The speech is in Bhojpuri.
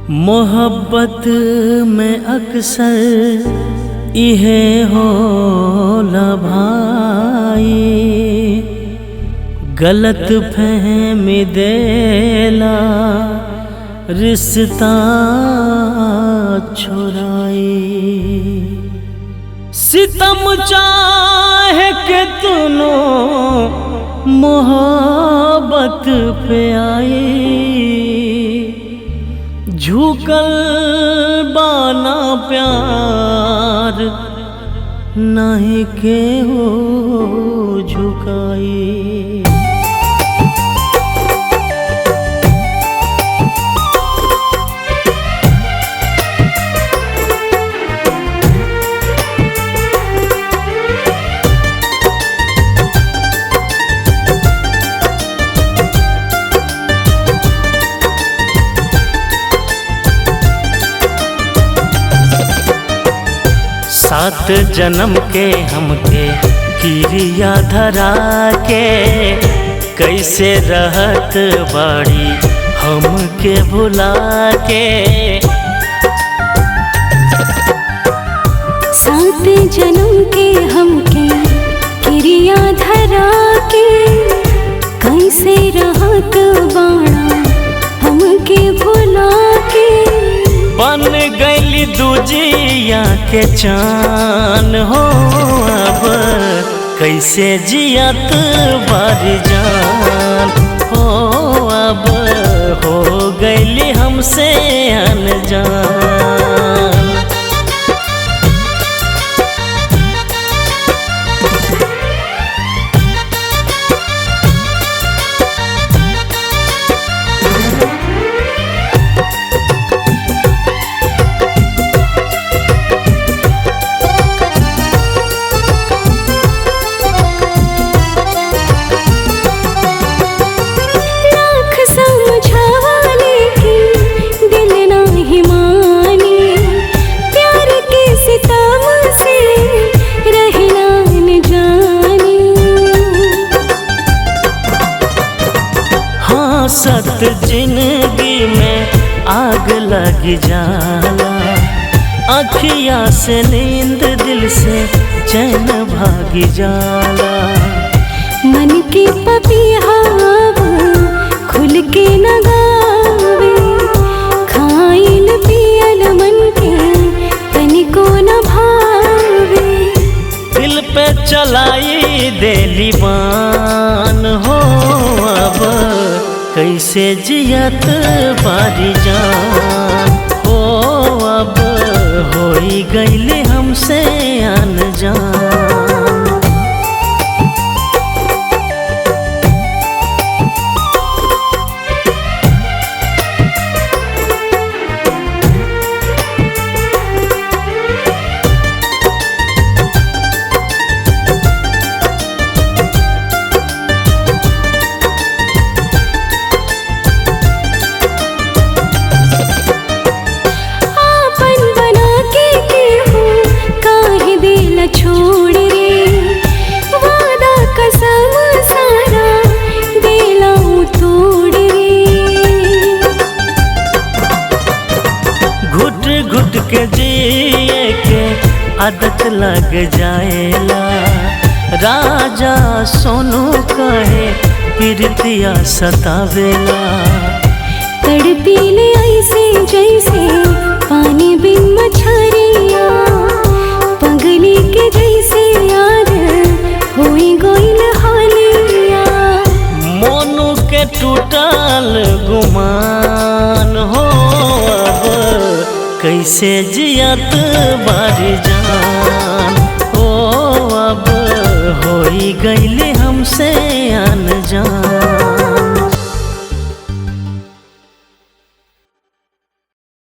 मोहब्बत में अक्सर इहे होला भाई, गलत फहमी देला रिश्ता छुड़ाई। सितम चाहे के तुनो मोहब्बत पे आई, झुकल बाना प्यार नहीं के हो झुकाई। सात जन्म के हमके किरिया धरा के, कैसे रहत बाड़ी हमके भुला के। सात जन्म के हमके किरिया धरा के, कैसे रहत बाड़ा हमके भुला के। बन गईली दूजिया के चान हो, अब कैसे जियत बारी जान हो, अब हो गईली हमसे अनजान। सत जिंदगी में आग लग जाला, अखिया से नींद दिल से चैन भाग जाला। मन के पपिया खुल के न गावे, खाइल पियल मन के तनिको न भावे। दिल पे चलाई देली बान हो, अब कैसे जियत बारी जान हो, अब होई गईली हमसे अनजान। छोड़ रे वादा कसम सारा दिला तोड़ रे। घुट घुट के जिए के आदत लग जाएला, राजा सोनू कहे प्रीतिया सतावेला। तड़पी ले ऐसे जैसे पानी बिन मछरिया, पगली के जैसे याद होई गोइल हालिया। मोनू के टूटल गुमान हो, अब कैसे जियत बारी जान हो, अब होई गईली हमसे अनजान।